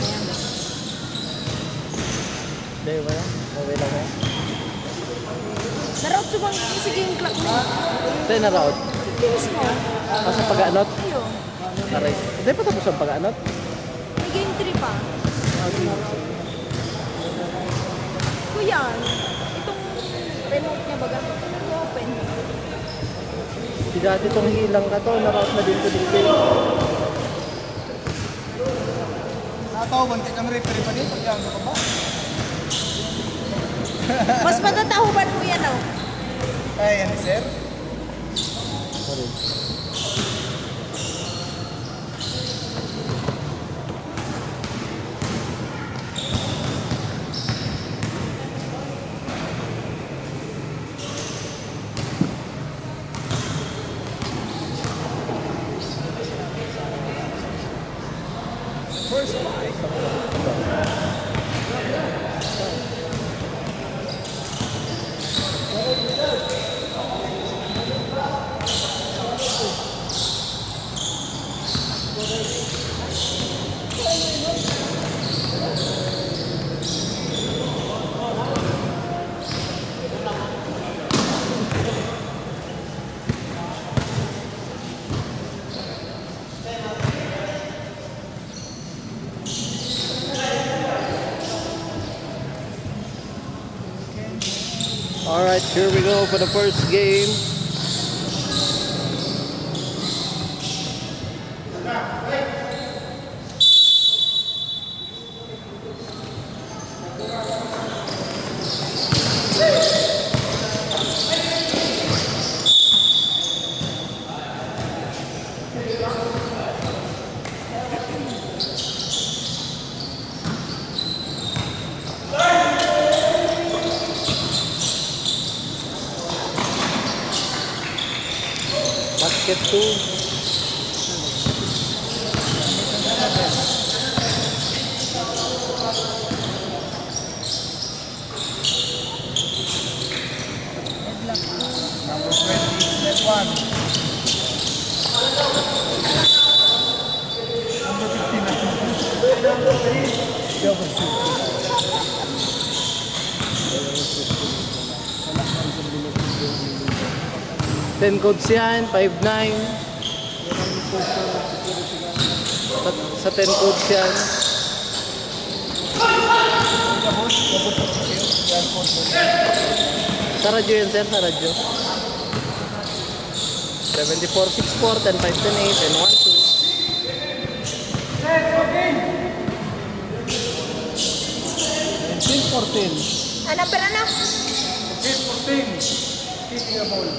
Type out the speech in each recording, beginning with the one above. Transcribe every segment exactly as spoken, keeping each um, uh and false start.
Ayan. Dai ba na? Okay lang yan. Naraot sa bang sige yung clock mo. Saan naraot? Kilos mo. Ah, sa pag-aanot? Ayo. Aray. Hindi pa tapos ang pag-aanot? May game three pa. Kuya, itong remote niya baga, open. Si dati itong hilang ka to, naraot na din ko dito. Nataw, banti kami referee pa din, pag yan sa baba. Mas matatahuban mo yan, oh. Kaya yan, sir. Sorry. All right, here we go for the first game. Basket two. Number twenty, net one. Number fifteen, Ten codes yan, five nine. Sa, sa ten codes yan. Sa radyo yan, sir, sa radyo. Seven four six four, ten five, ten eight, ten one two. nineteen fourteen. Ah, number ano? Nineteen fourteen. Fifteen year old.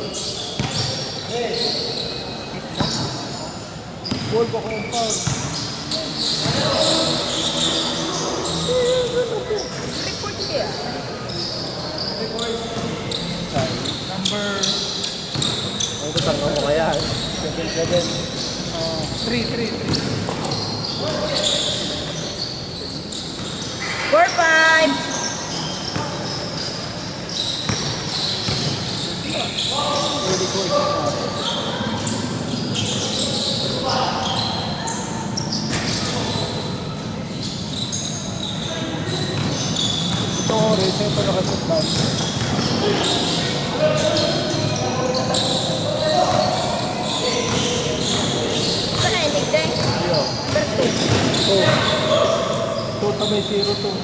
Ball pa kung foul. Report niya. Number Ang butang mo kaya? seven seven. Uh, three three three. Four five. Ito, Rizal, ito nakasutbang. Saan na yung ligday? Number two. Two. Two to may zero two.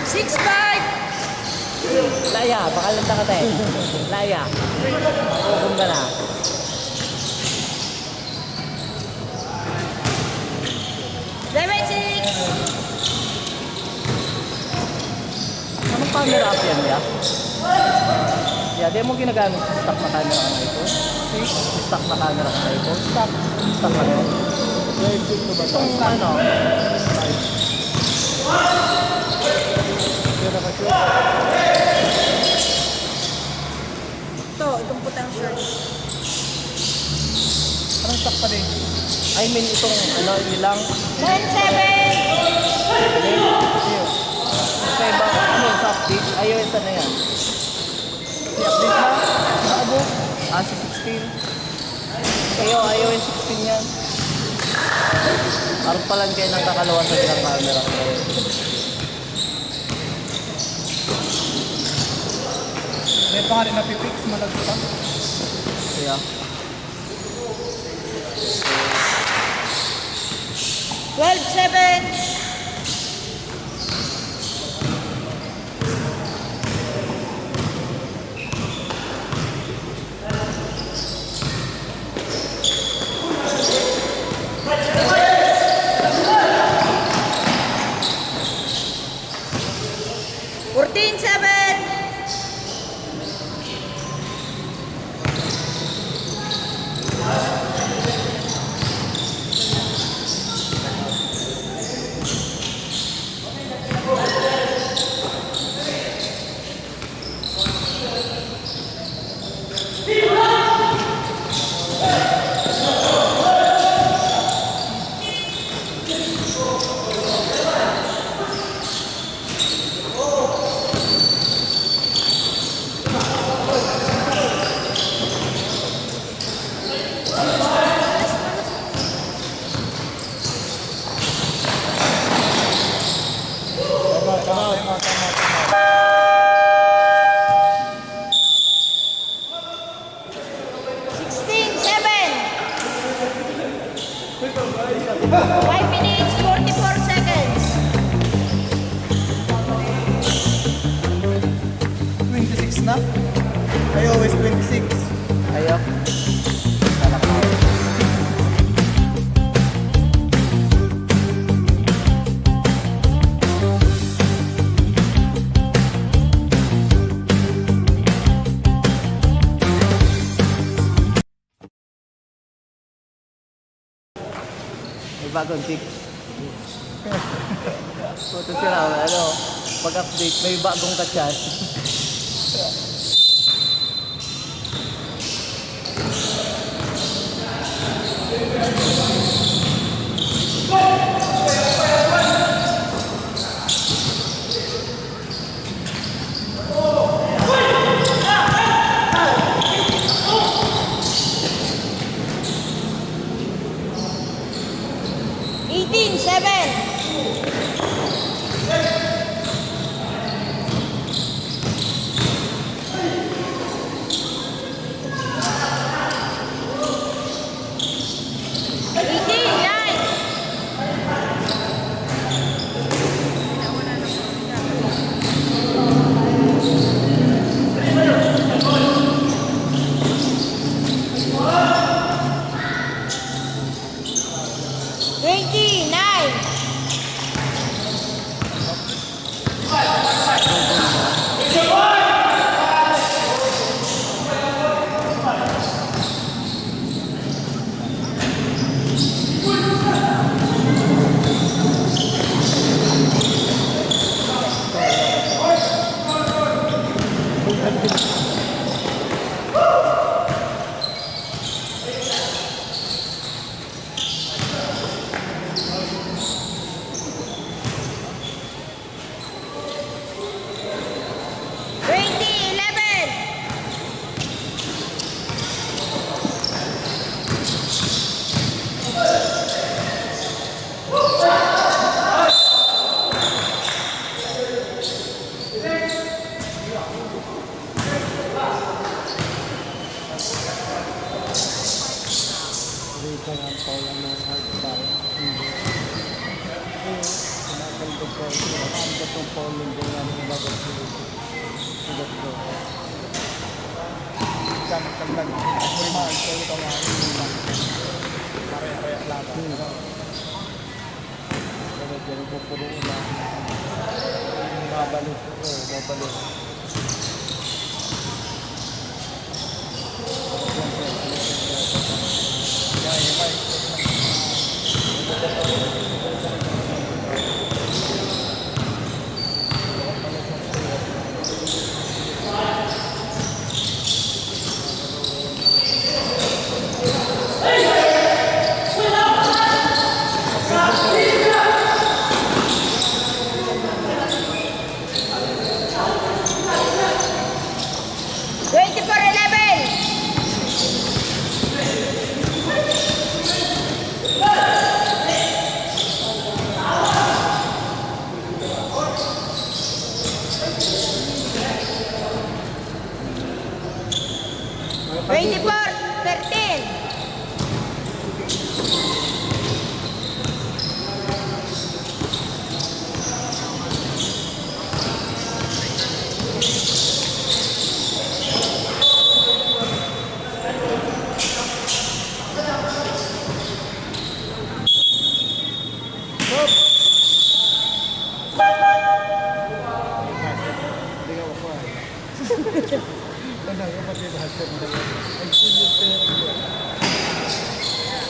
Six five. Laya, baka lang ka tayo. Laya. Makukuha ka na. Seven six. Anong camera app yan, ya? Ya, di mo ginagamit sa stock na camera ang iPhone? Stock na camera ang iPhone? Stock. Stock na yun? Itong ano? Ito, itong putang shirt. Anong stock pa din? I mean, itong ano, ilang? Nine seven. Ito iba, ano yung soft dish? Ayaw, isa na yan. Update na? Bago? Ah, si sixteen. Ayaw, ayaw yung sixteen yan. Parang palan kayo ng kakalawasan ng camera. May pa nga rin napipix, malagpas. Kaya, Twelve seven. Fourteen seven. Sixteen seven. Five minutes, forty-four seconds. Twenty-six na? Ay, always twenty-six. Ayo. Salakaw. May bagong chicks. Puto sila, ano, pag-update, may bagong kachat. Eighteen seven. Eighteen nine. Twenty nine. Twenty eleven. Dito nga po yung mga hardstyle. Hindi. Hindi. Pinapalibog ko ito. Ang gatong po yung mga mga bago. Ang gatong. Sa magtaglag. Ang mga ito, ito nga. Pare-pare lang. Hmm. Pero dyan po, puno na. Mabalik. Oo, mabalik. Twenty-four thirteen.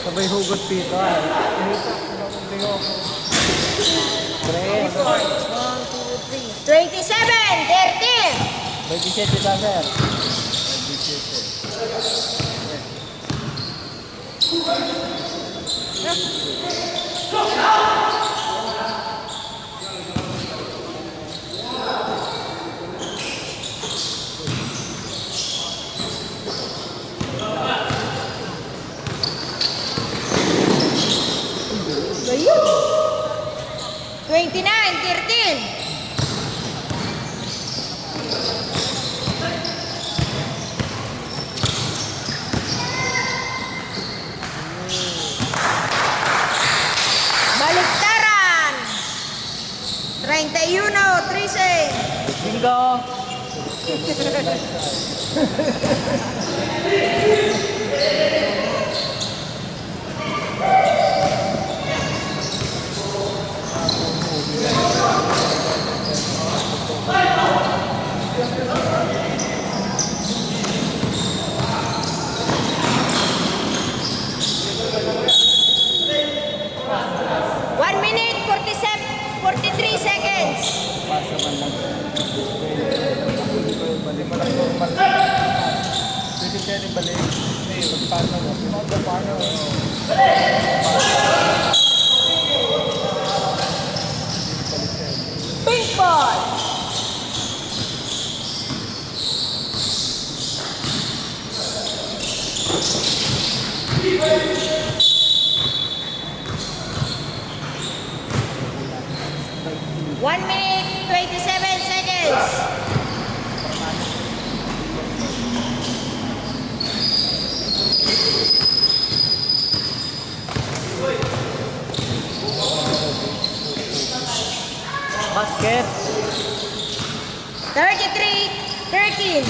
Sabay hugot pito, ah. Pre. Twenty-seven thirteen. Twenty-seven, sir. Twenty-nine thirteen. Baliktaran. Treinta y uno trece. Bingo! One minute, forty-seven, forty-three seconds. Pwede, pwede balik. Pink ball. One minute, twenty-seven seconds. Basket. Thirty-three thirteen.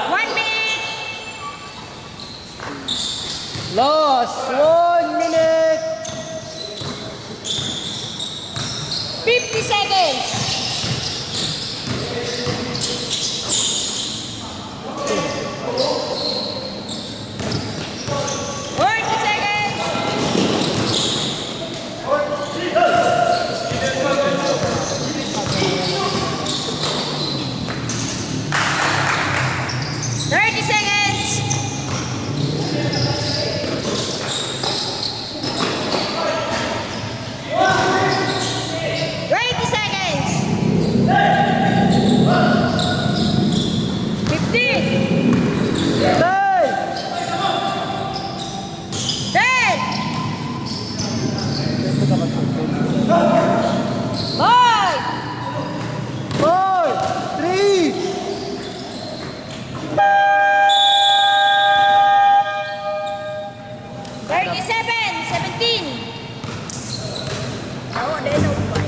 One minute. Last one minute. Fifty seconds. Forty seconds. Thirty seconds. Twenty seconds. Fifteen. Ten. Ten. Five. Four. Three. Thirty-seven seventeen. Ako, dahil naupay.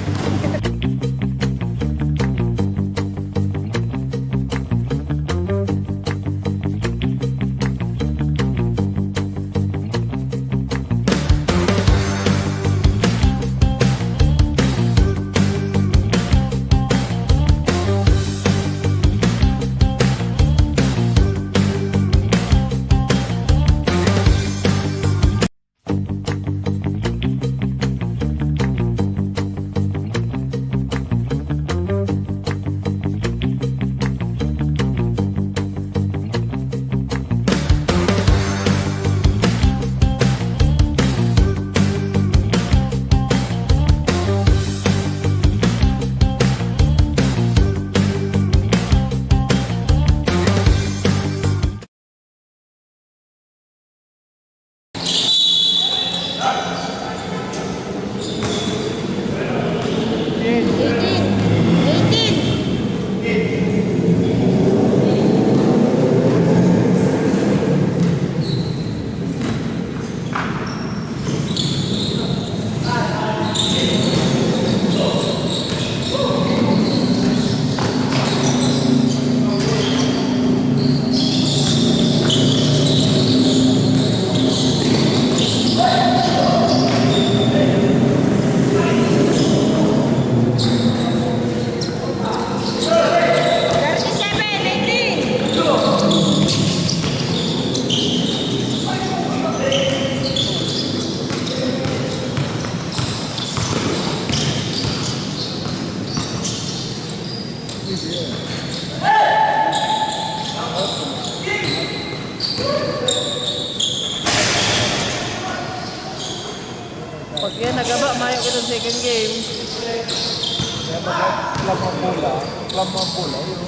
Kaya nagaba, mayo kita second game. Kaya mag-club ang bola. Club ang bola. Yun.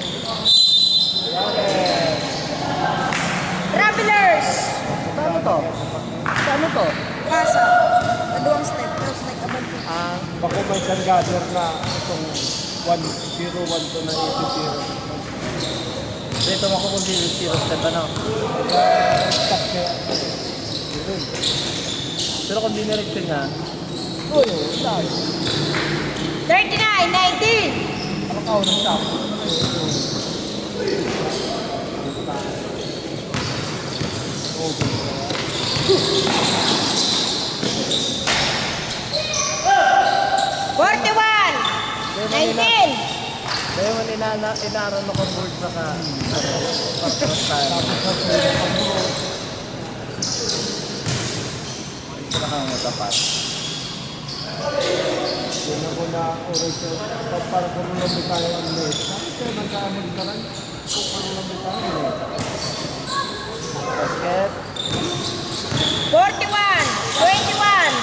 Travelers! Paano to? Paano to? Pasa. Kaduang step. Tapos nag-abang ko. Ah, bako may isang gather na itong one zero one two na eighty zero. Dito mo ako kung zero zero step ano. Stop kaya. Yun. Pero kung diniretso niya, Oo, yun. Tayo. Thirty-nine, nineteen! Ang tao ng stop. Forty-one! Nineteen! kaya man inana, inaran mo kung board na ka. Tapos na tayo. Ito na kang matapat. Yan ako na oras sa para kung lang tayo ang late. Bakit kaya nagkaamag ka lang? Kung para lang tayo late. Basket. Forty-one! Twenty-one!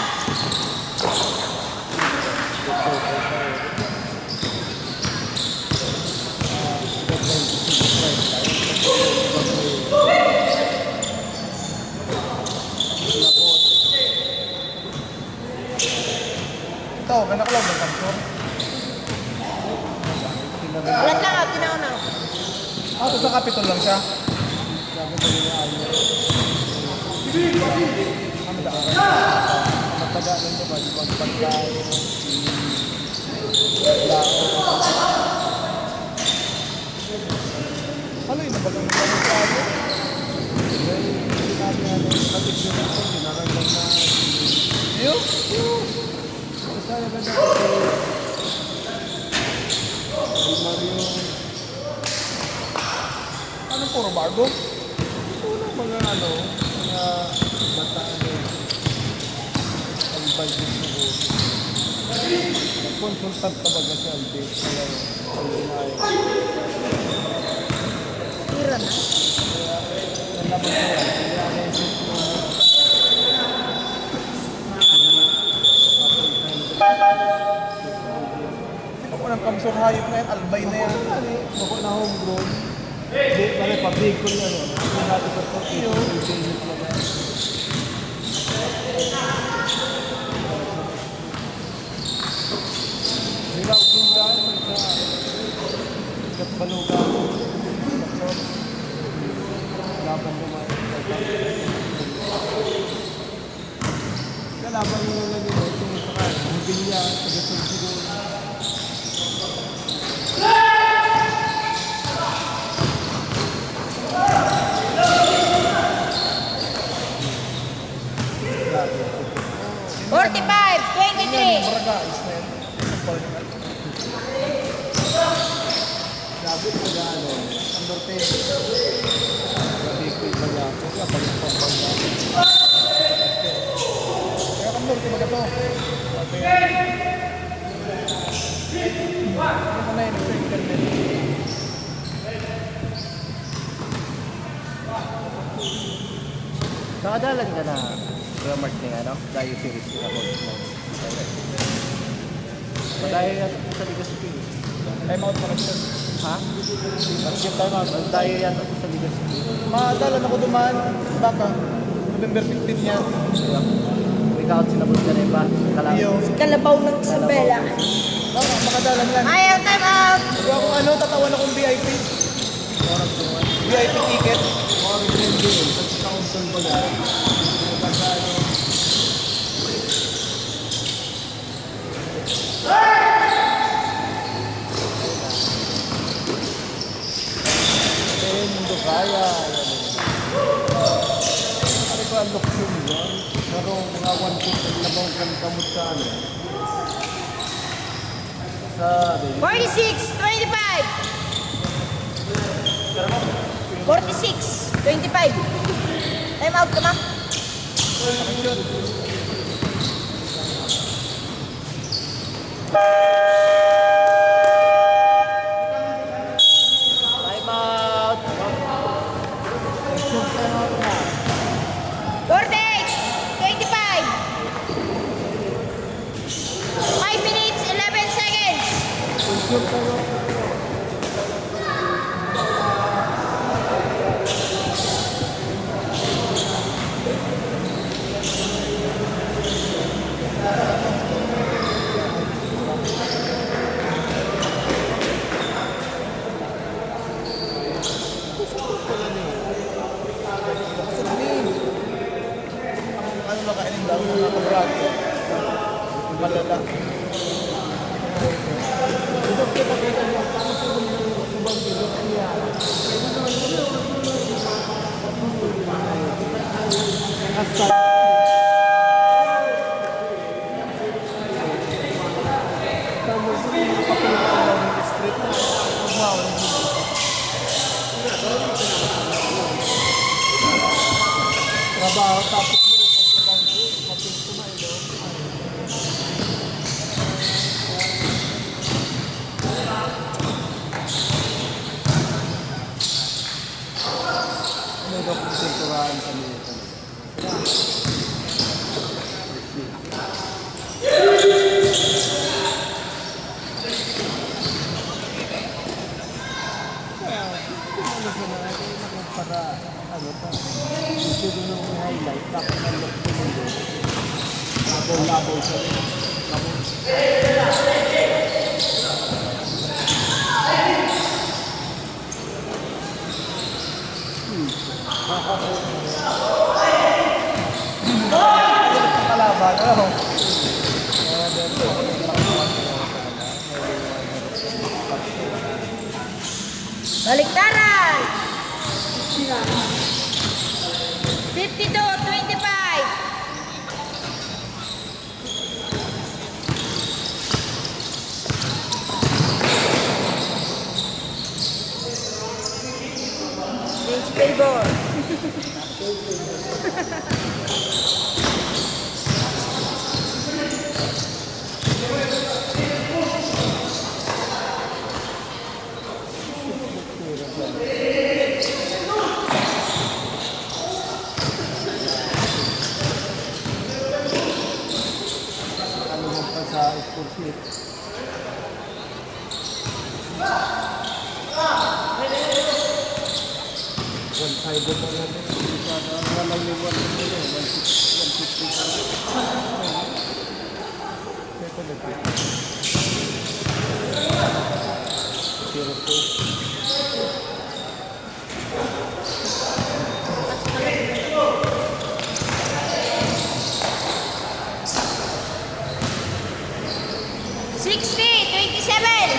Ito, may nakulog ng kamsor. Alat lang, ah, tinaw na. Ah, ito sa Capitol lang siya. Ano daan? Mataga lang diba? Di ba? Pagkain. Ano yun? Bagang bagang sa ano? May sinabi nga na yung kapit nyo dito, ginaragdag na. Yun? Yun! Masaya ka dyan. Mario. Ano puro bardo? Ito lang mga ano, mga bata ano. Ang budget na po. Consultant talaga si Alvin. Alam mo, ang inaayos. Tira na. Kaya, ang laban ko yan. Kaya, ang isip ko, Ako ng kamsor hayop na yan, albay na yan. Ako na homegrown. Di, pare, pabig ko yan. Ano natin sa pag-ibig? Hilaw, pindan, sa Gatbalugan. Laban naman. Kalaban mo na lang yun, itong sa mobilya, taga-Surgigon. Forty-five, twenty-three. Braga, Ismael. Grabe, taga ano, San Norte. Grabe ko yung baga. Kaya pag yung pampanga. Kaya San Norte, baga to. Ano ko na yun, sa internet. Nakadalan ka na, Kuya Mark, ng ano? Dayo series na ako. Madayo yan sa Legazpi. Time out pa rin, sir. Ha? Basket time out. Madayo yan sa Legazpi. Madalan ako duman, baka November fifteen yan. Ikaw, sinabot ka na iba. Kalaban. Iyo. Kalabaw ng Isabela. Baka makadalan yan. Ayaw, time out! Kung ano, tatawan akong V I P. V I P ticket. Mundo kaya. Ano ko ang luksyon yun? Pero mga one foot ang labang kan kamot sa ano. Sa Forty-six, twenty-five. Forty-six, twenty-five. Time out ka, ma'am. Time out. Forty-eight, twenty-five. Ano na kainin daw, mga kabrad? Malala. Trabaho, tapos mo rin pagkabangko, kapit ko na, ilo. Ano daw kung sinturahan sa mga Para, ano pa, gusto ko nung i-highlight, tapos ang look ko nito. Labaw-labaw siya. Tapos, hmm. Kalaban, ano? Baliktaran! Fifty-two twenty-five. Change favor. Ano man pa sa sports meet? One five ang mga, isa na, wala yung one fifty, one fifty. Ito na po. Zero two. Sixty, twenty-seven.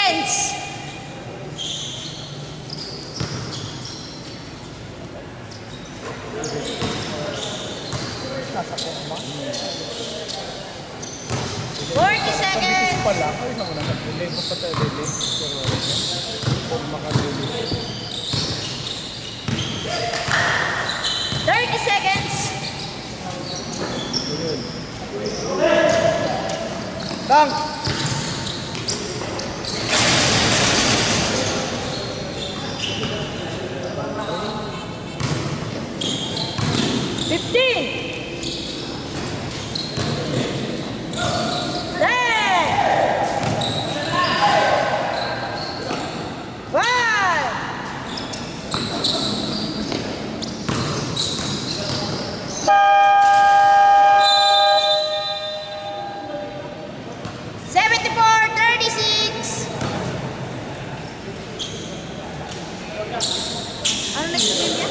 Seconds. Nasa ko ba? Forty seconds. Pala, ay, sa muna, nag-delay. Basta tayo delay. Pero, kung makadili. Thirty seconds. Dunk! Fifteen. Ten. Five. Seventy-four thirty-six. Ano nagsabi niya?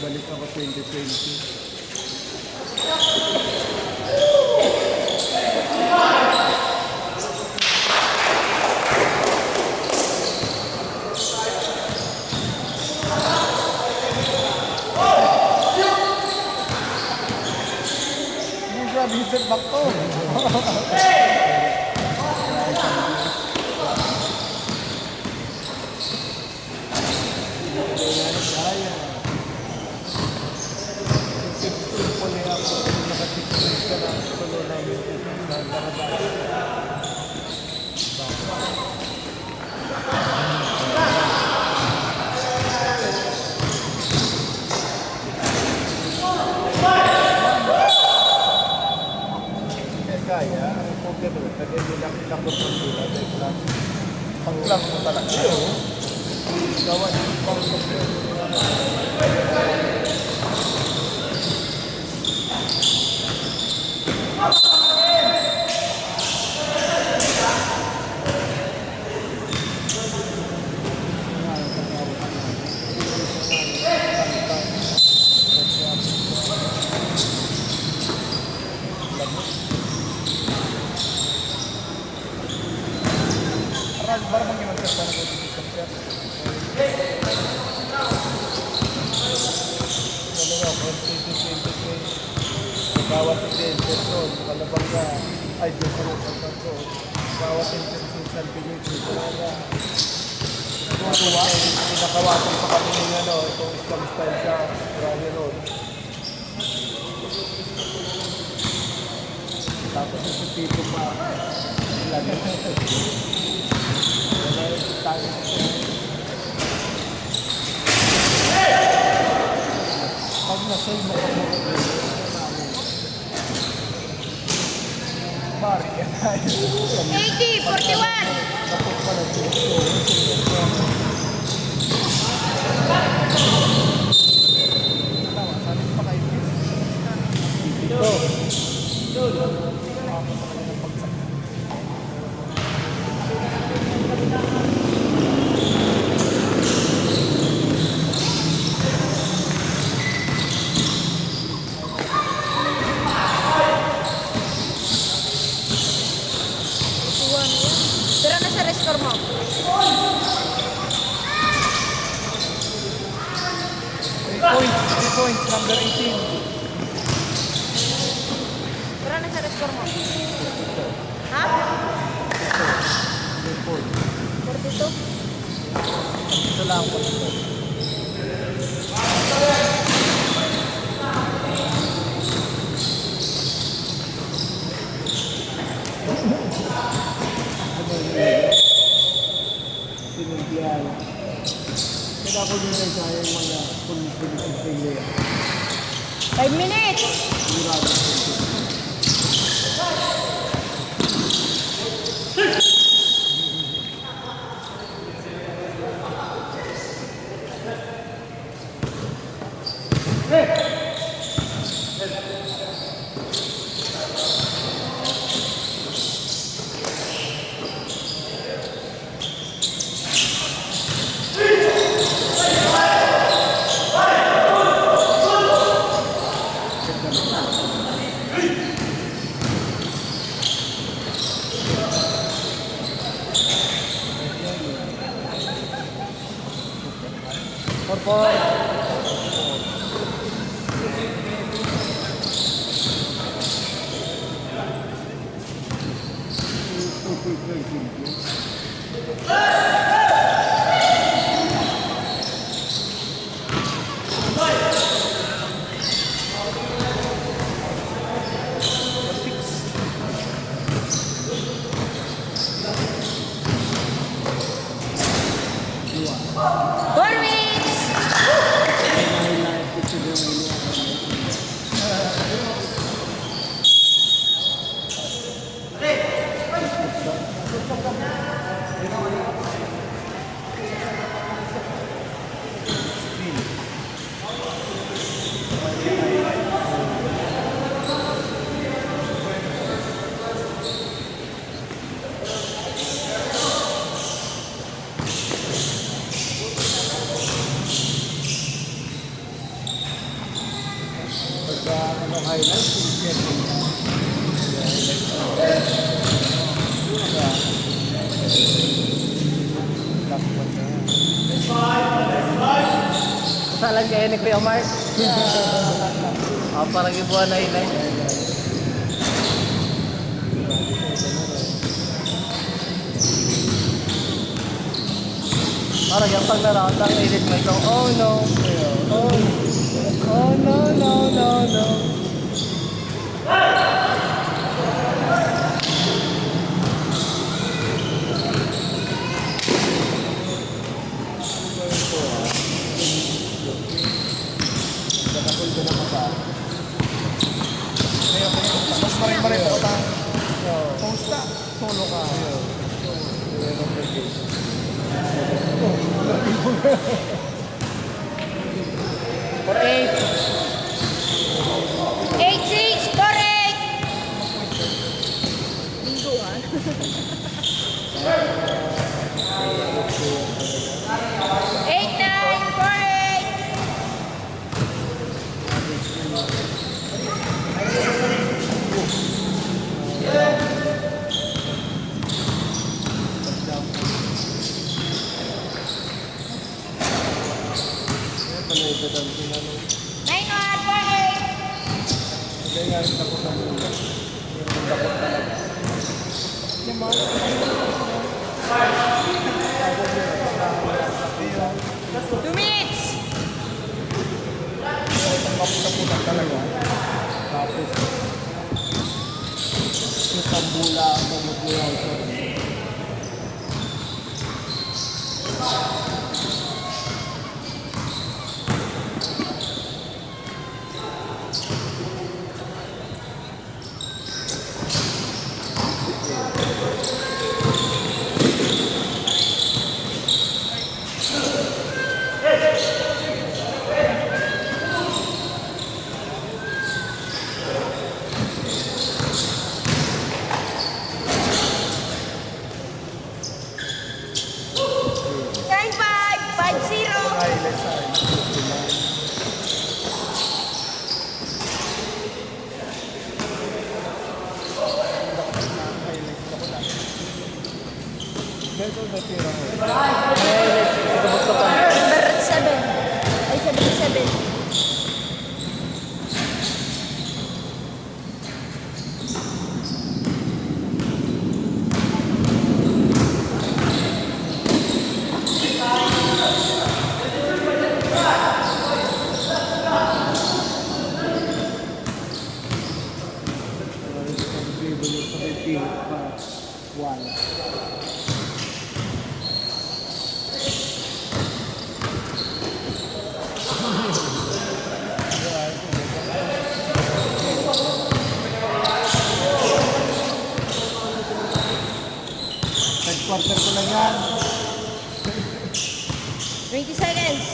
Balik ako twenty twenty. Grabe yung setback ko. Kaya, ang problema, lagay nila ang takot ng sila, dahil lang, pag lang mo talaga. Gawa ng pang-, Aral, para bang ginagawa ko dito sa chat? Ano nga, from twenty twenty-three, bawat event, person, kalabang na, ay, Diyos ko, kalabang ko. Bawat event, social media, wala na. Pinakawasan pa kami ng ano, itong Islam style sa Rally Road. Tapos yung si Tito pa. Lagi. Wala yung tayo. Pag na-save mo ka mo. Bari yan. Eighty, forty-one. Tapos pala ito. Tama, sabi ko pa kayo. Ito. Tapos sa kanya ng pagsak. Kuha na yan. Pira na sa restore mo? Three points, three points, number eighteen. Pira na sa restore mo? Ha? Three points. Forty-two? Ito lang, forty-two. Sinundian. Kaya ako din ay sayang mga kung pinipili. Five minutes! Sigurado. Por, por. Four weeks! Pagka ano, highlight, yung share mo. Last one na yan. Kasalan kayo ni Kuya Mark. Ah, parang ibuan na highlight. Parang yung pag narata, ang init mo ito. Oh no. Oh, oh no, no, no, no. Tapos pa rin, pa rin, pa rin. Post na. Solo ka. Four eight. Eight six, four eight. Linggo, ha? Eight nine, four eight. Nine one, four eight. Two minutes. Tapos, Nine five, five zero. Number seven. Ay, seven seven. One. Third quarter ko lang yan. Twenty seconds.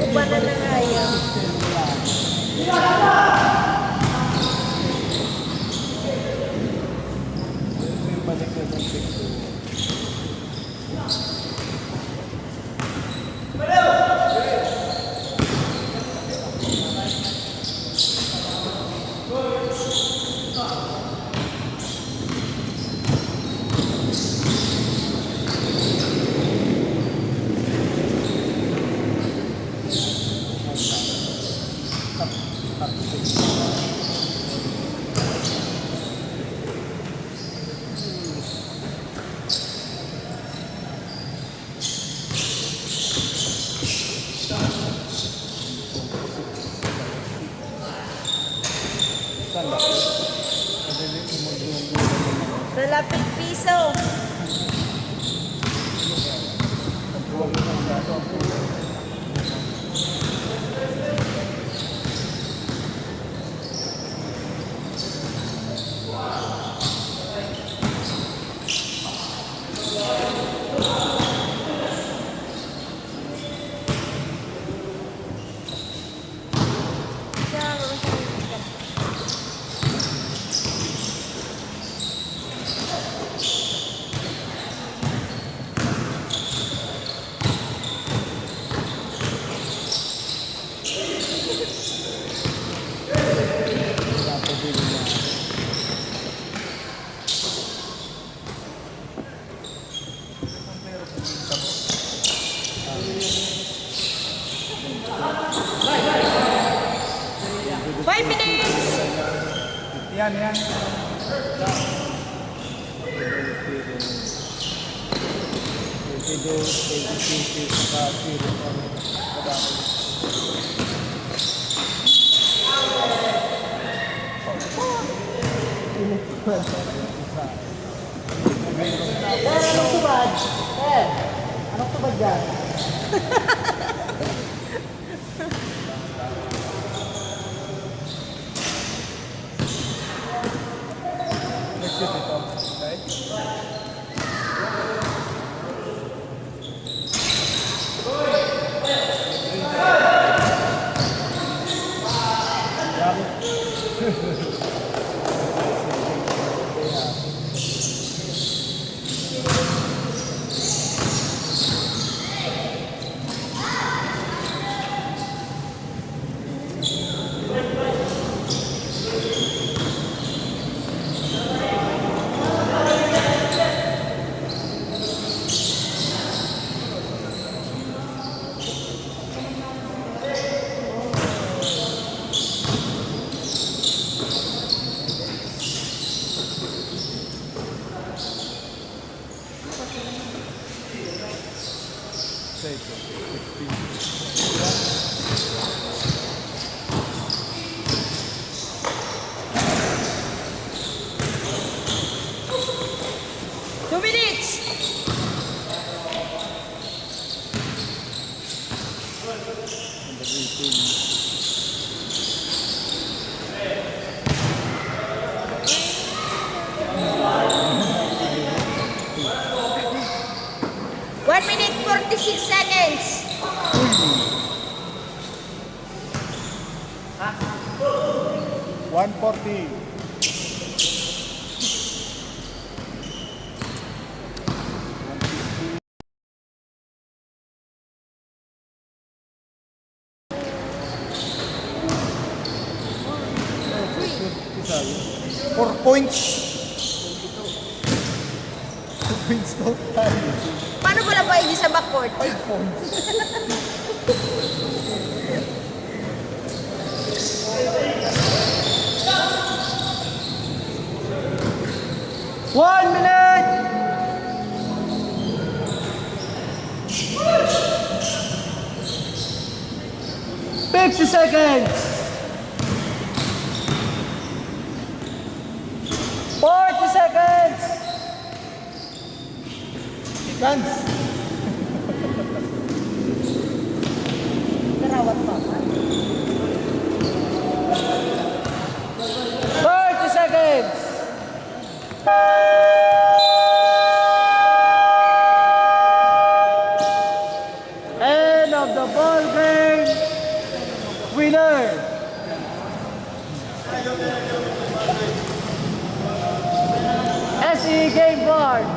Ubanan na nga yan. Sa lapit piso. Ano yan? Twenty-two, twenty-two, saka zero ang Sir, anong tubad? Sir, anong tubad dyan? Next year dito. Okay? Two minutes! One minute, forty-six seconds. One forty. Four points. Two points total. Paano wala pa yung sa backcourt? Five points. One minute! Fifty seconds! Forty seconds! Chance! Karawat pa. Thirty seconds! End of the ball game. Winner, S E Game Board.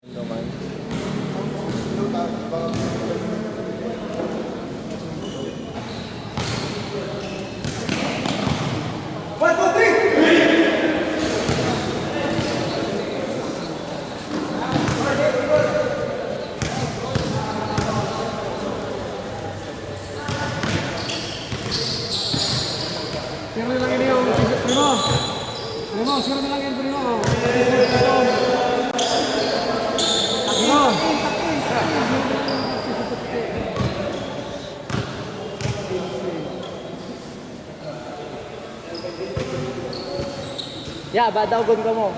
Naman. Pero lang ini yung primo. Primo, sure na lang yan, primo. Primo. Ya, badagon ka mo.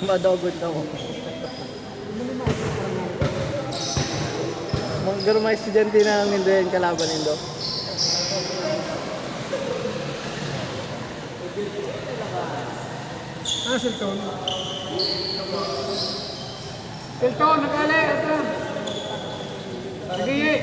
Badagon ka mo. Mga garo, mga estudyante na lang nindo yan, kalaban nindo. Ah, Silton. Silton, nag-ali, ito. Nag-ihi.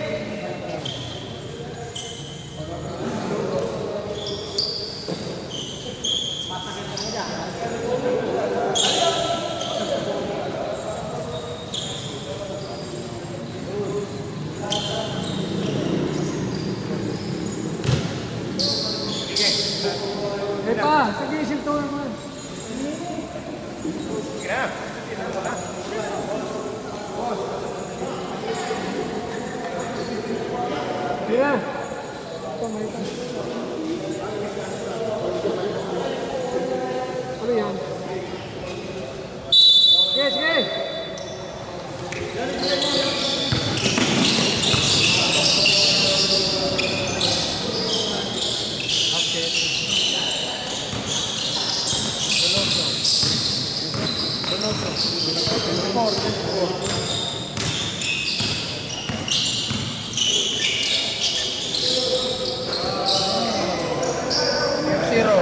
Epa, sige, Silton naman. Sige na. Sige na. Ano yan? Sige, sige! Zero.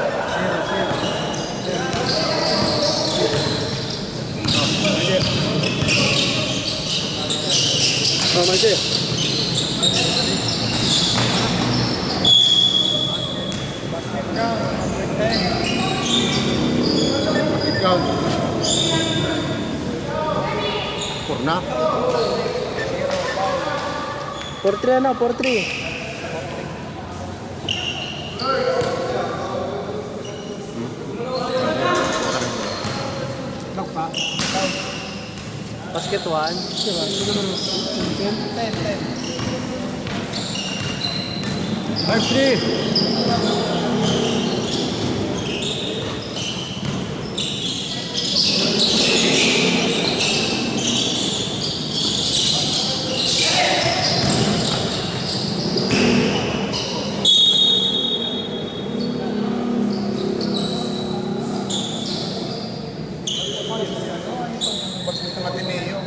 Oh, Mike. Ikaw. Four na. Four three ano, four three. Lock pa. Basket one. Diba? Ito naman, oh. Ten, ten, ten. Five three. Basket ng Ateneo.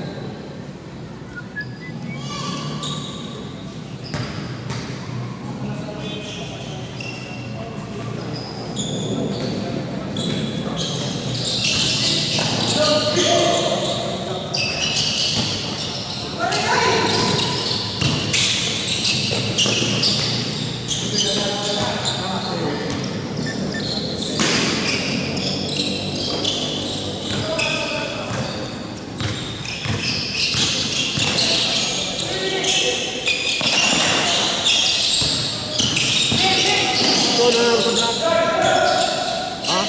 Ha?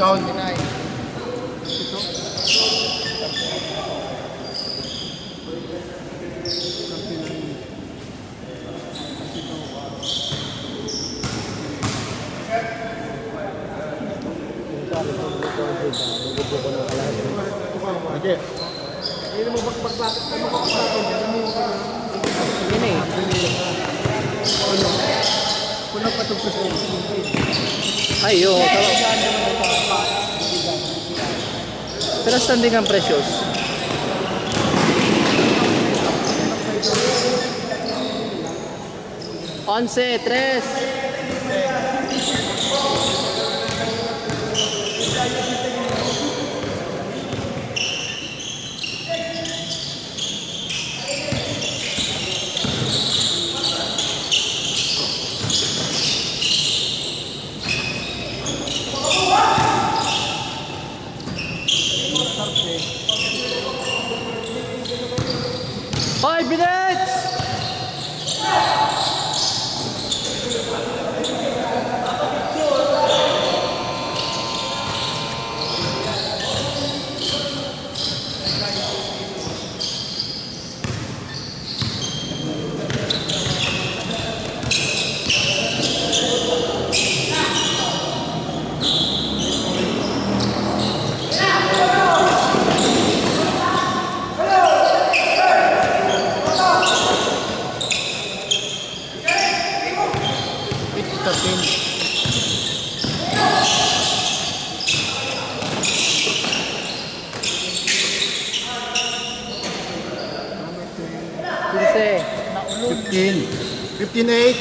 Down. Okay. Ini. Ay, oo, tama. Pero standing ang Precious. Onse, tres. Quince. Fifteen. Fifteen eight.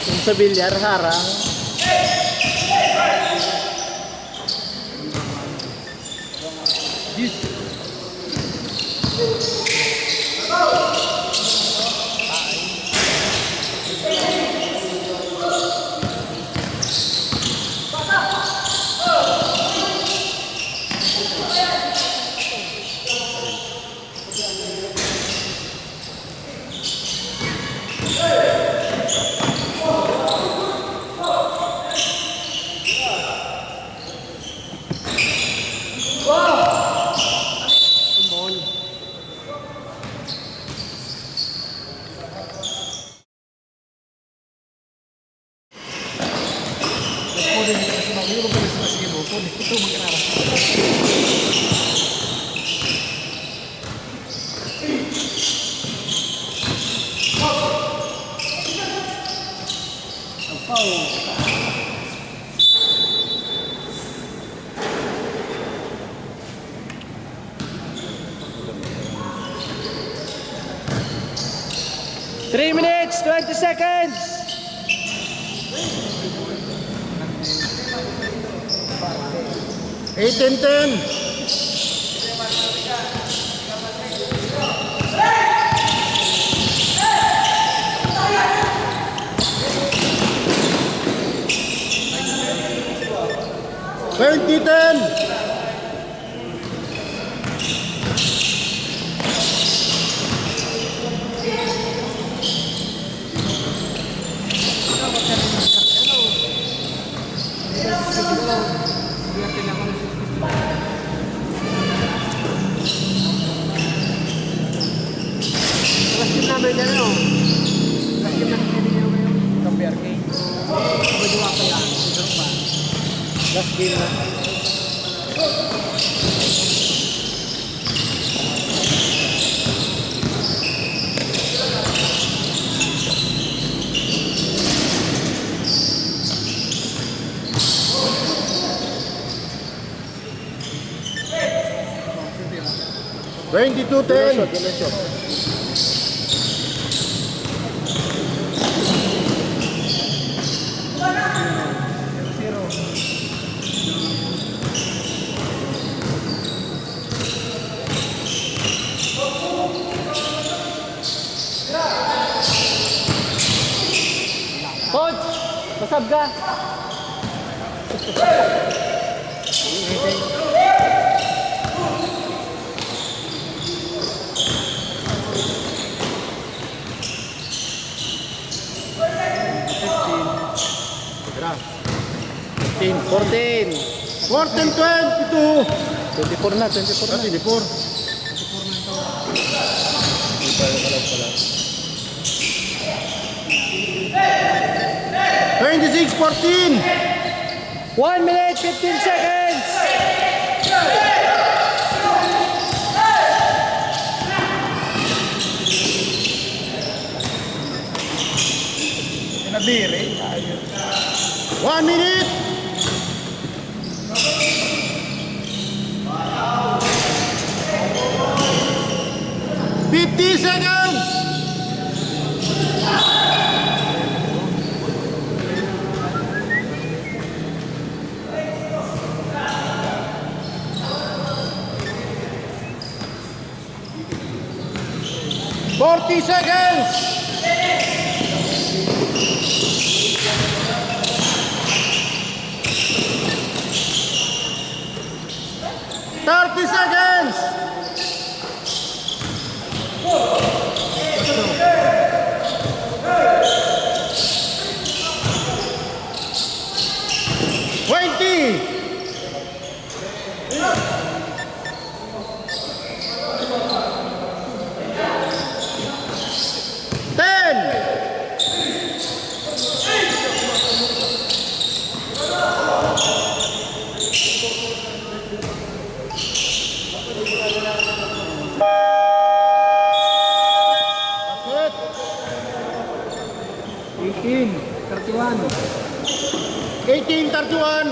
Kung sa bilyar, harang. Three minutes, twenty seconds. Eighteen ten. Twenty ten. Last game namin yan, ano? Last game namin yan, ano? Itong B R K. Medyo pa lang, siguro pa. Last game na. Twenty-two ten. Coach! Pasab ka! Tira. Fifteen. Fourteen. Fourteen twenty-two. Twenty-four na, twenty-four na. Ah, twenty-four. Twenty-six fourteen. One minute, fifteen seconds. Nabiri. One minute. Fifty seconds. Forty seconds. Thirty seconds. Twenty. Ten. Eighteen thirty-one. Eighteen thirty-one.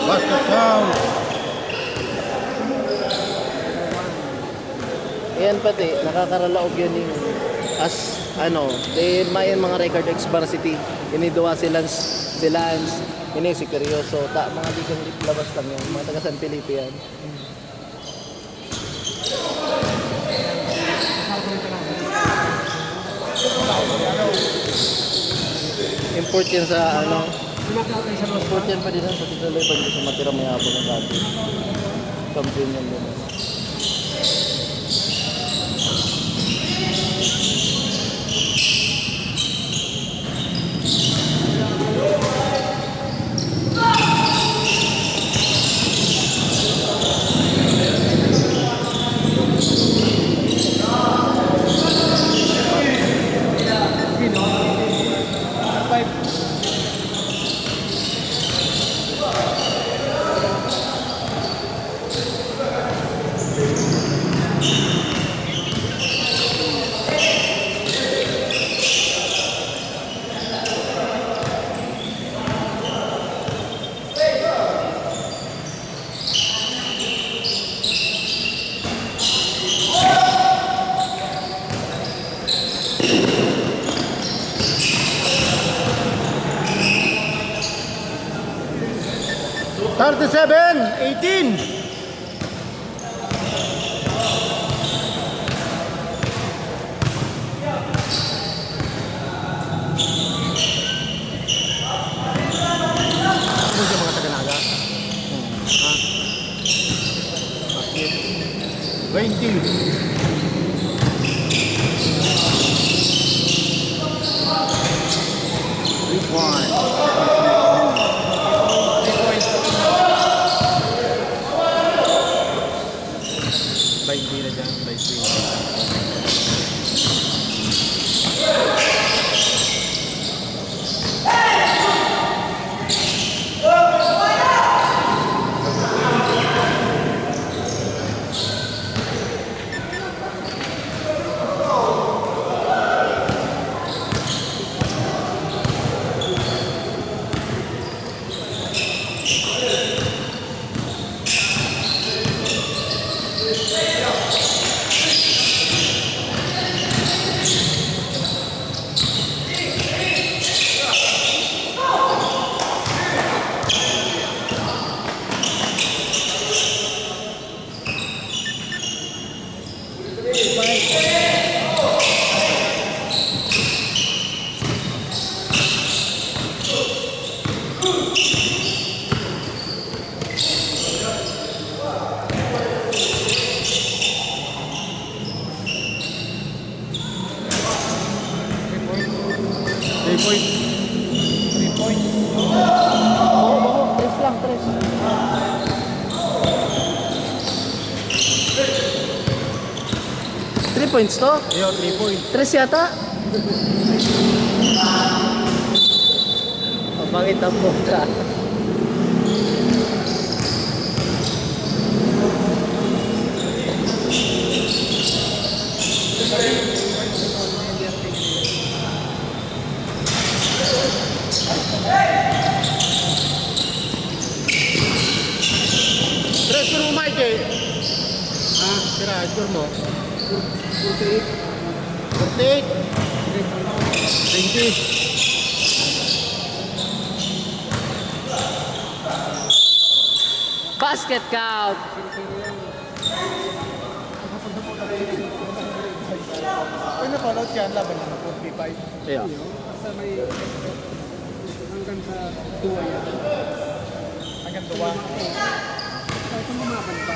Basket count. Ayan pati, nakakaralaog yan yung as, ano, di mayan mga record ex varsity. Ini duwa si Lance, si Lance, ini si Curioso. Ta, mga ligang labas lang yan, mga taga San Felipe yan. Import yan sa ano? Import yan pa din sa Tiglalay, pag gusto matira mayabang ang dati. Kampiyon yan din. Thirty-seven eighteen. Ano siya, mga taga Naga? Hmm. Ha? Bakit? Twenty. Three point. Three point. Bainti na dyan, bainti. Three point. Three point. Baho, baho. Tres lang, tres. Three points to? Iyo, three point. Tres yata? Mapangit ang puta. Score mo, Mike, eh. Ah, tira, score mo. Forty-eight. Forty-eight. Twenty. Basket count. Pag napanood ka, ang laban ng forty-five. Yeah. Basta may hanggang sa duwa yan. Hanggang duwa. Ito, ito lumaban pa.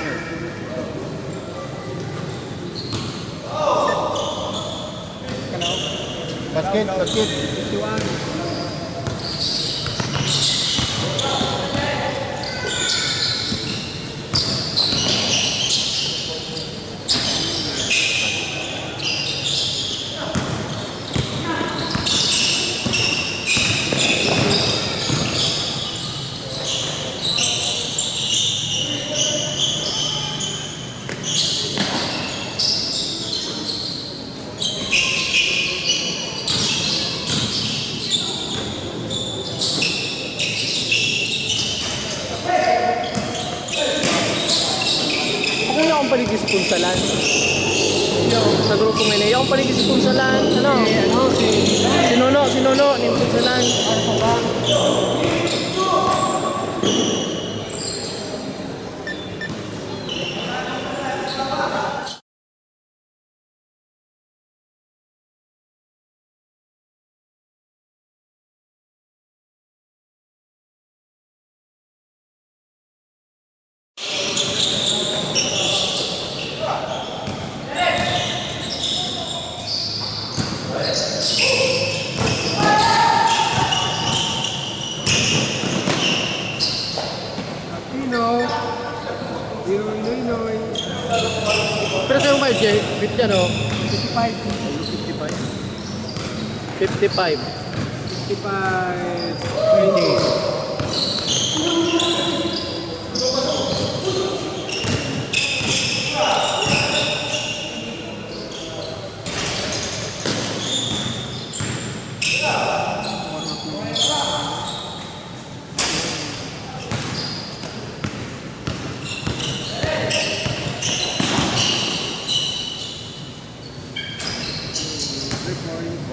Hello? Basket, basket. Duwa. Ako na akong paligid sa punsalan. Sa grupo nga ini, ako ang paligid sa punsalan. Ano? Si, ano, si, si Nono, si Nono, ni punsalan. Ano pa ba? Aquino. Inoy, Inoy, Inoy. Pero sa'yo, Mike, eh, fifty, ano? Fifty-five. Fifty-five. Fifty-five. Fifty-five, twenty.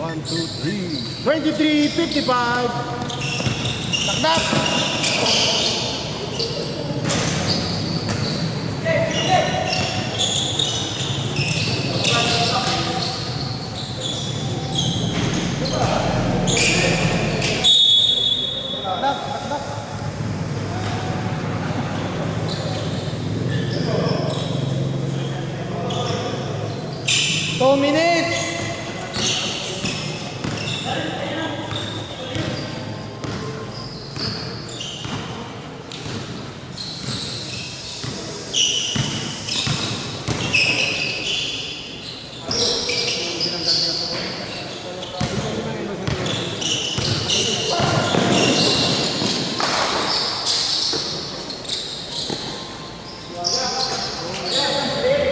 One, two, three. Twenty-three fifty-five. Takdak! Two minutes.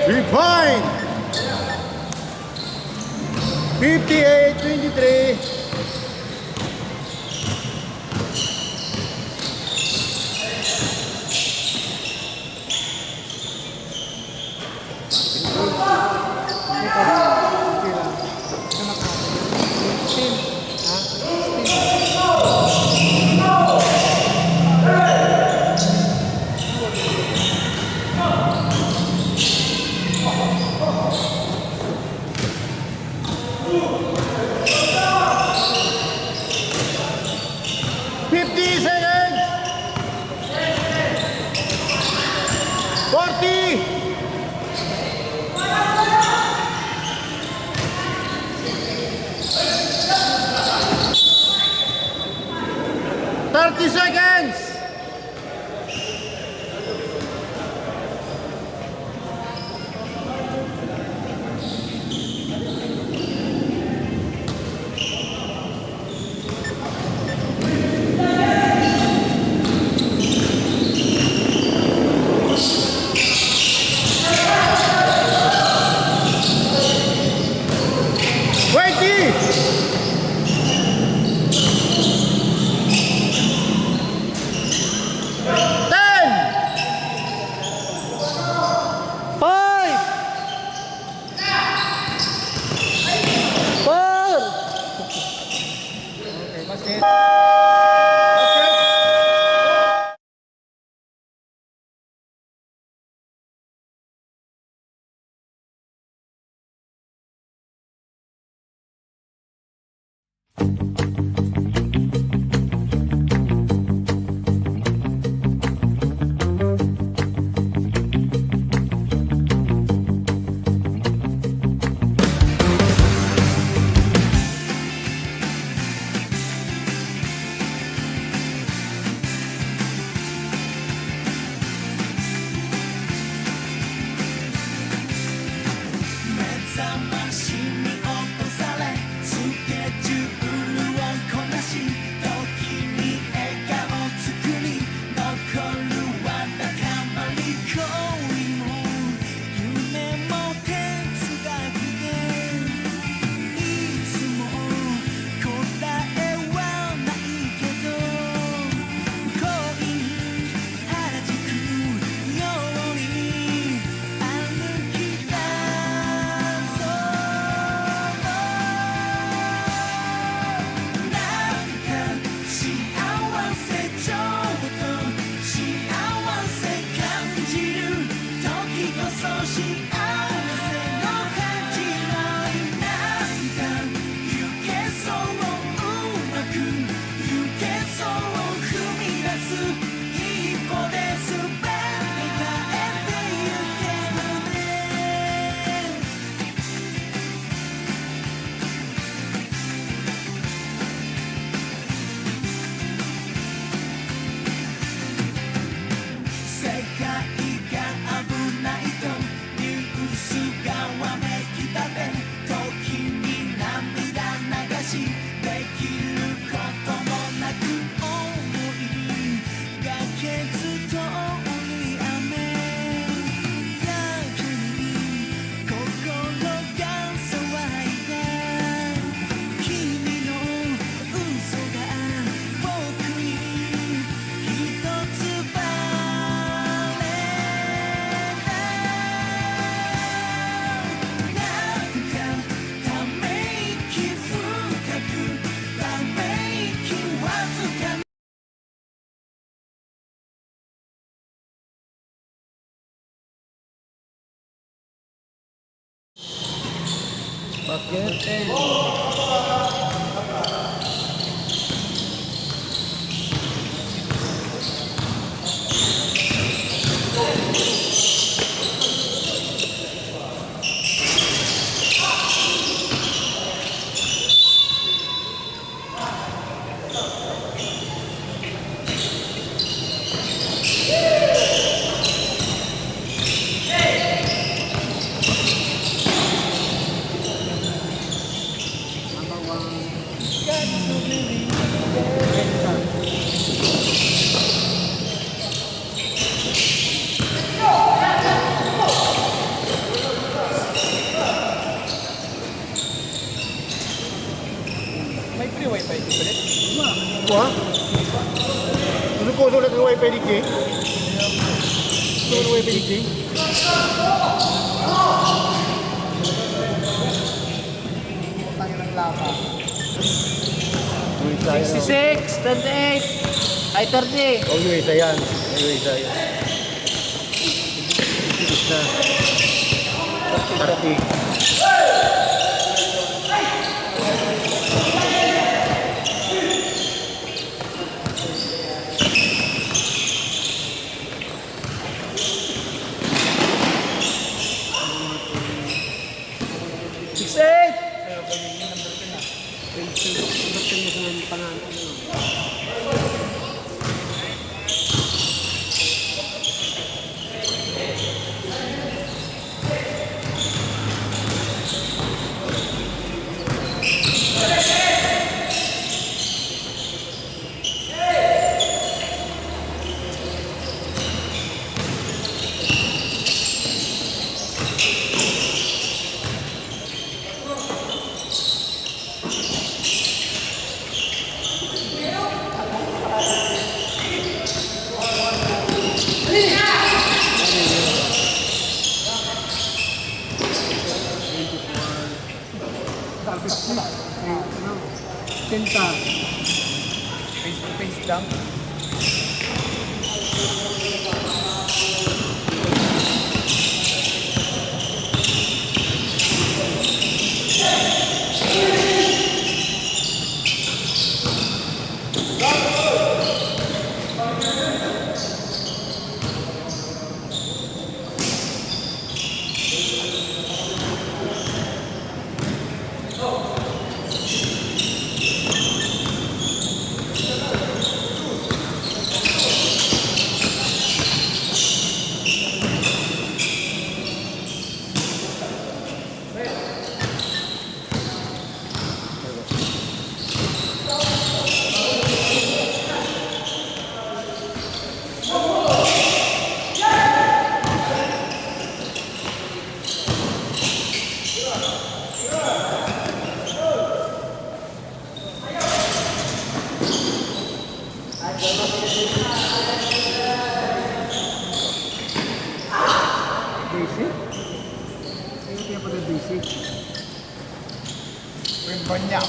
Three point! Fifty-eight twenty-three. Fifty seconds! Forty! Thirty seconds! May free wifi dito ulit? Wah. Ano po, sulat ng wifi dito eh? Sulat ng wifi dito eh? Tangin ng lapa. Uy, tayo. Sixty-six, twenty-eight, ay, thirty. Oh, yun, isa yan. Yun, isa yan. Isa. Thirty. Six eight! Garbage na. Eh, ano, tenta. Face to face lang. Basic? Ayaw kaya pag-basic. Uy, banyak.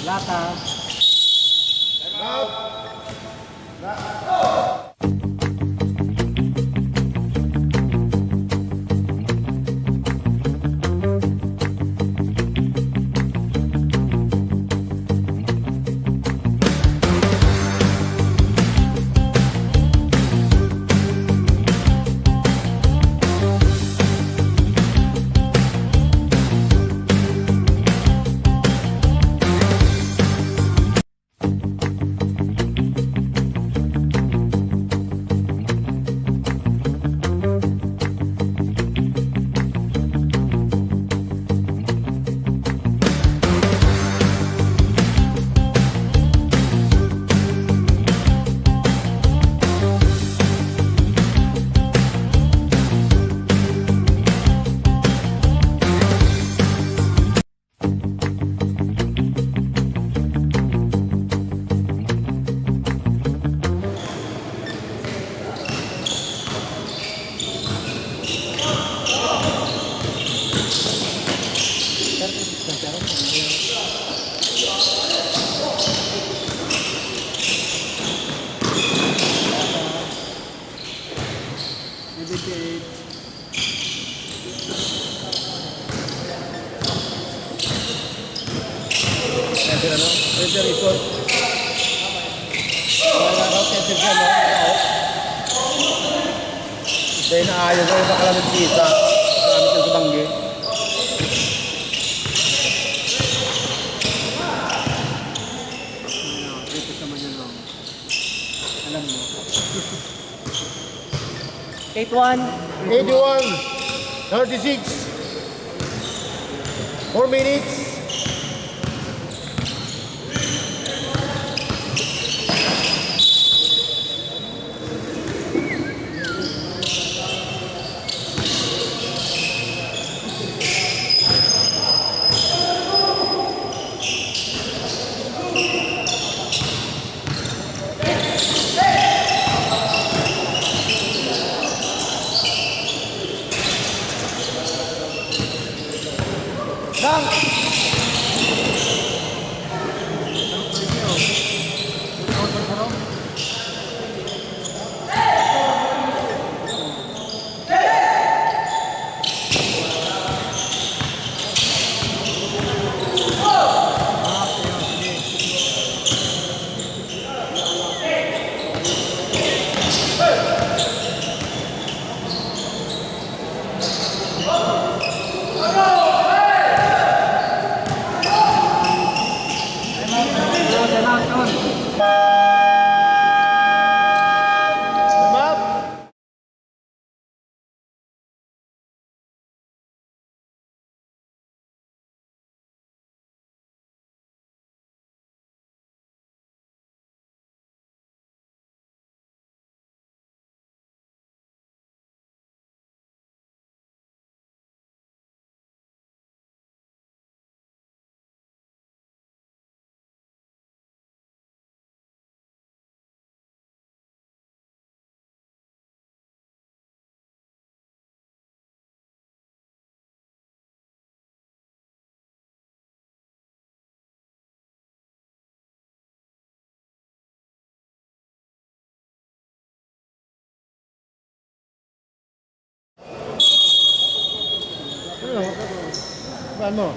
Lata. Time out. Ayan sila, no? Ayan sila, report. Wala ka, ayan sila, no? Dahil naayos, wala pa kalamin kita. Marami siyang sa banggi. Ano, report naman yun, no? Alam mo. Eight one. Eight one, thirty-six. Four minutes. Ano? Saan mo?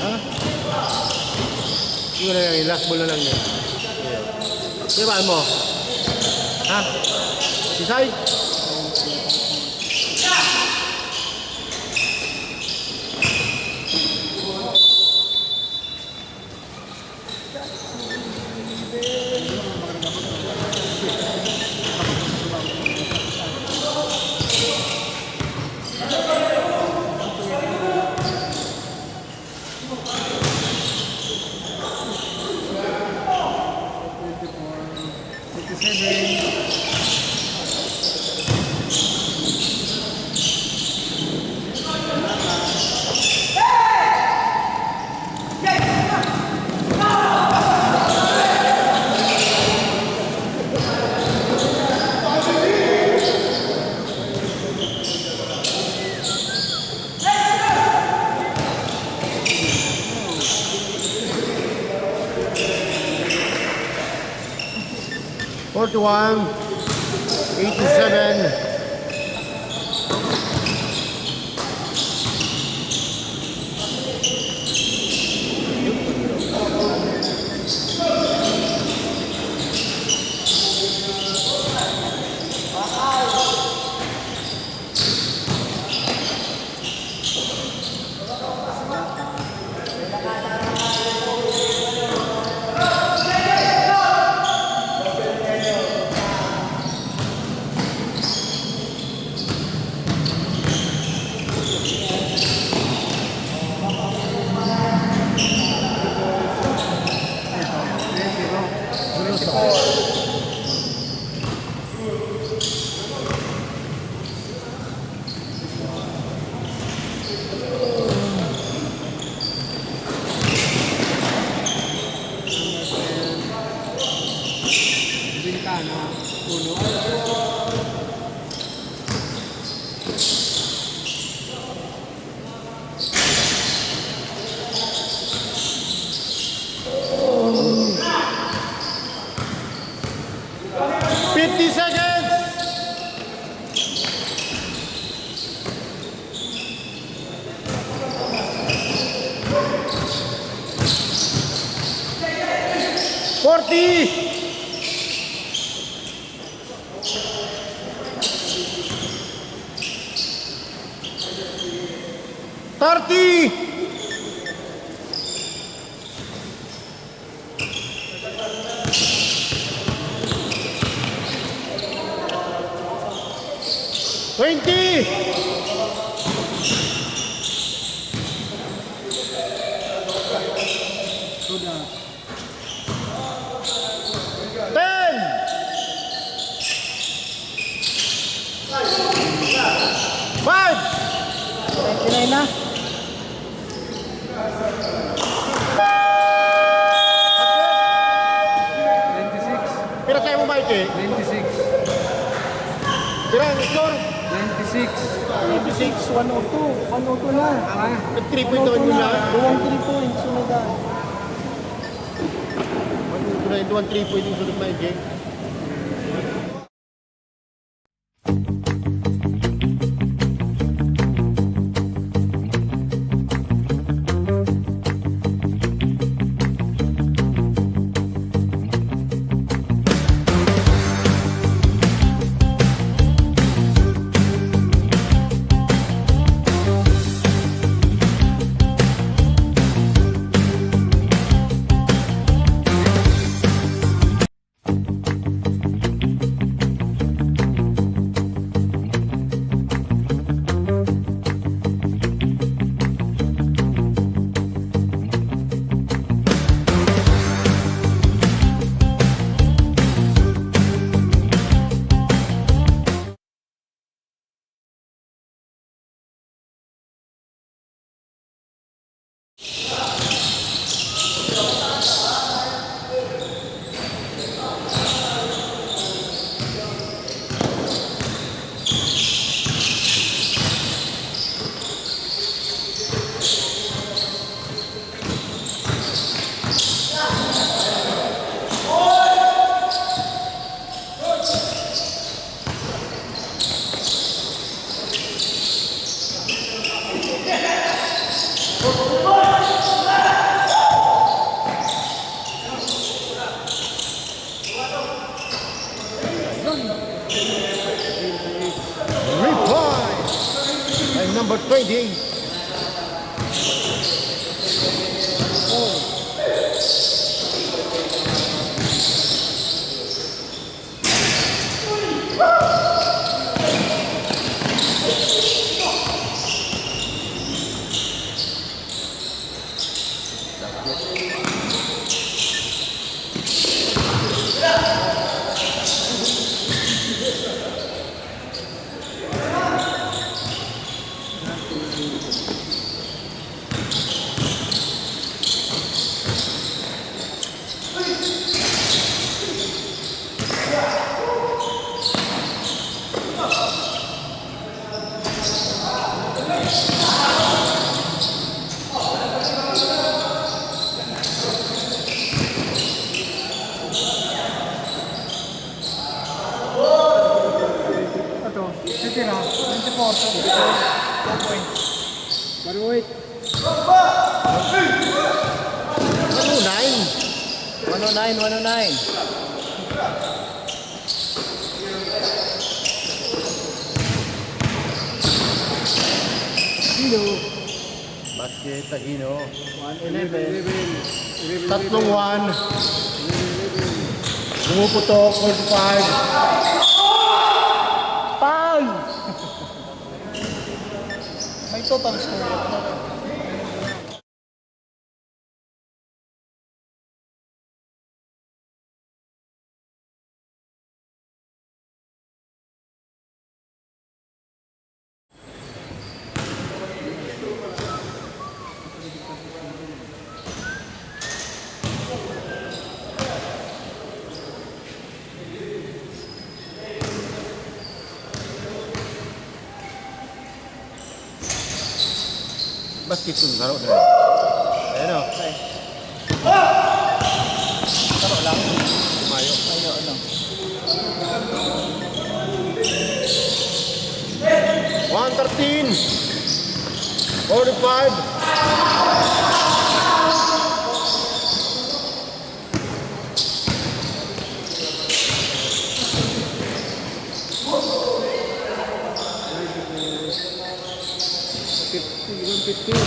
Ha? Hindi ko na yan. Last ball na lang yan. Di ba mo? Ha? Isay? Forty-one, eighty-seven. Bintana, puno. Thirty seconds. Forty. Thirty. Twenty. Ten. Five. Twenty-nine na. Twenty-six. Pira sa'yo mo, Mikey? Twenty-six. Pira ang score? Twenty-six. Twenty-six, one oh two. One oh two na. Ah. Nag-three point naman yun na. Duwang three points, sunod na. One oh two na yun, duwang three point yung sunod, Mikey. Reply by number twenty-eight. Ito, titira, twenty-four, two points. One oh eight. One oh nine. One oh nine, one oh nine. Sino? Basket, Aquino. One eleven. Eleven, eleven. Tatlong one. Eleven, eleven. Pumuputok, forty-five. Foul! May total score. Basket kun karo na. Ayan o. Karo lang. Mayo. Mayo, ano? One thirteen, forty-five. Fifty, one fifteen.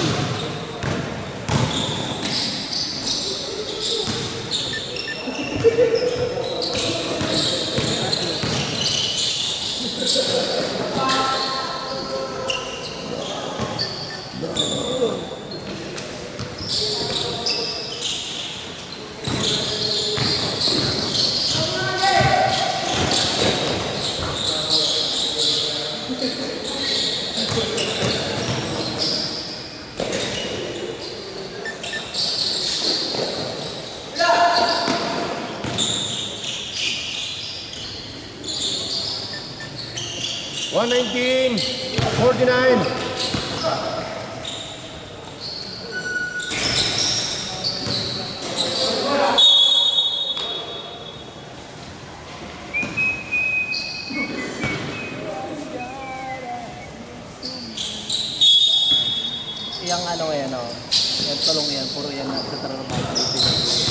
One nineteen, forty-nine. Yang ano yan, oh. Yang tulong yan, puro yan nagtatrabaho sa Pilipinas.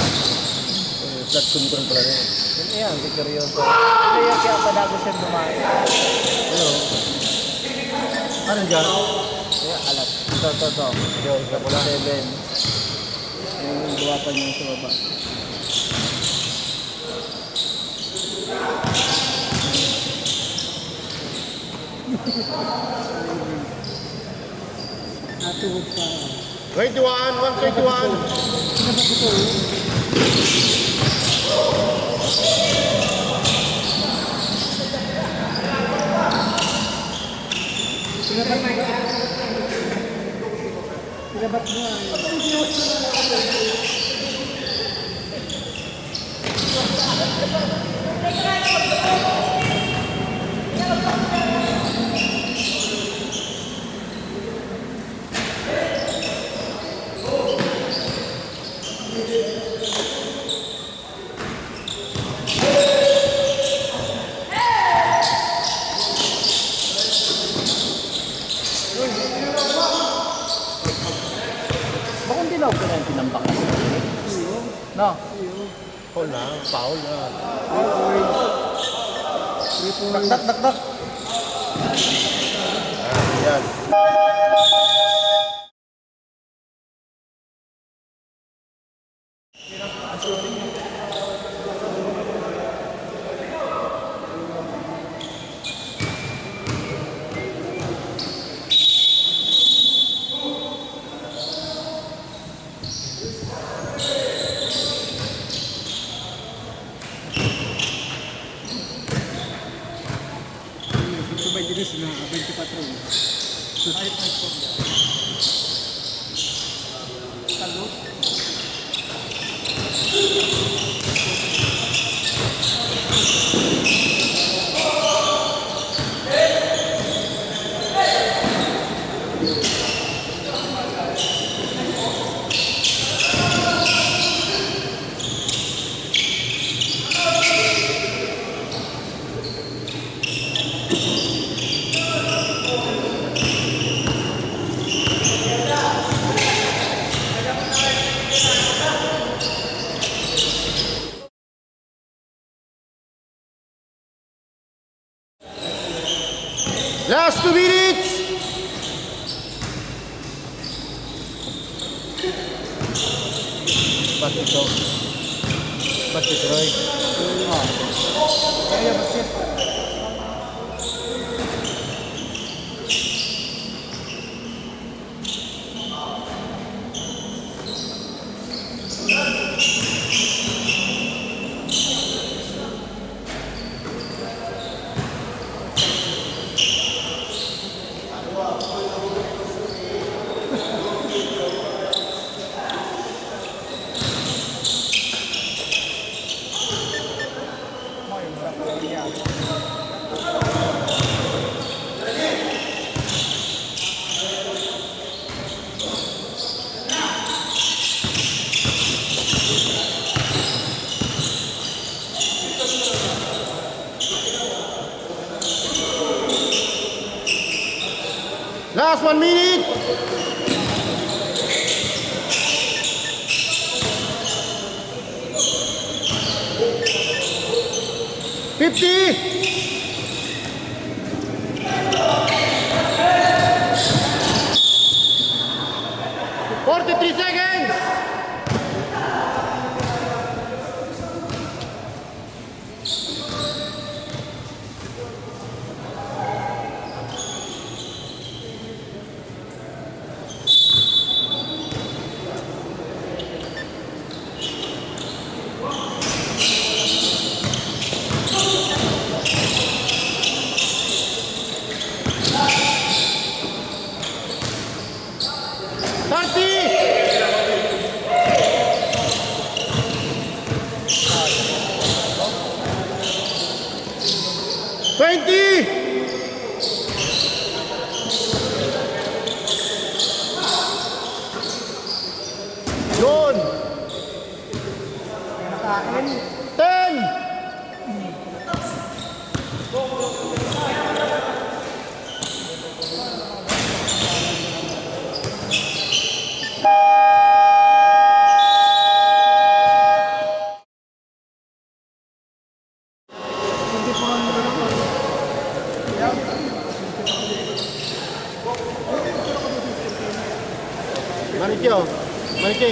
Eh, blood control pala rin. Yan, yan, si Curioso. Kaya, kaya padago siya dumaan. Ano? Ano dyan? Kaya alas. Ito, ito, ito. Yo, isa pula. Seven. Yung duwa pa niya sa baba. Natuhod pa. Twenty-one, one twenty-one. Pinabat mo, ah. Bakong dilaw ko na yung pinambakas. No? Foul na, foul na. Dakdak, dakdak. Yan. Ito, twenty-three na, twenty-four. Ay, ay, po. Salud. Last two minutes! Ba't ito? Ba't si Troy? Ah. Kaya basket. Last one minute. Fifty. Forty-three seconds. Thirty! Twenty! Yun! Ten! Manikyo, maniki.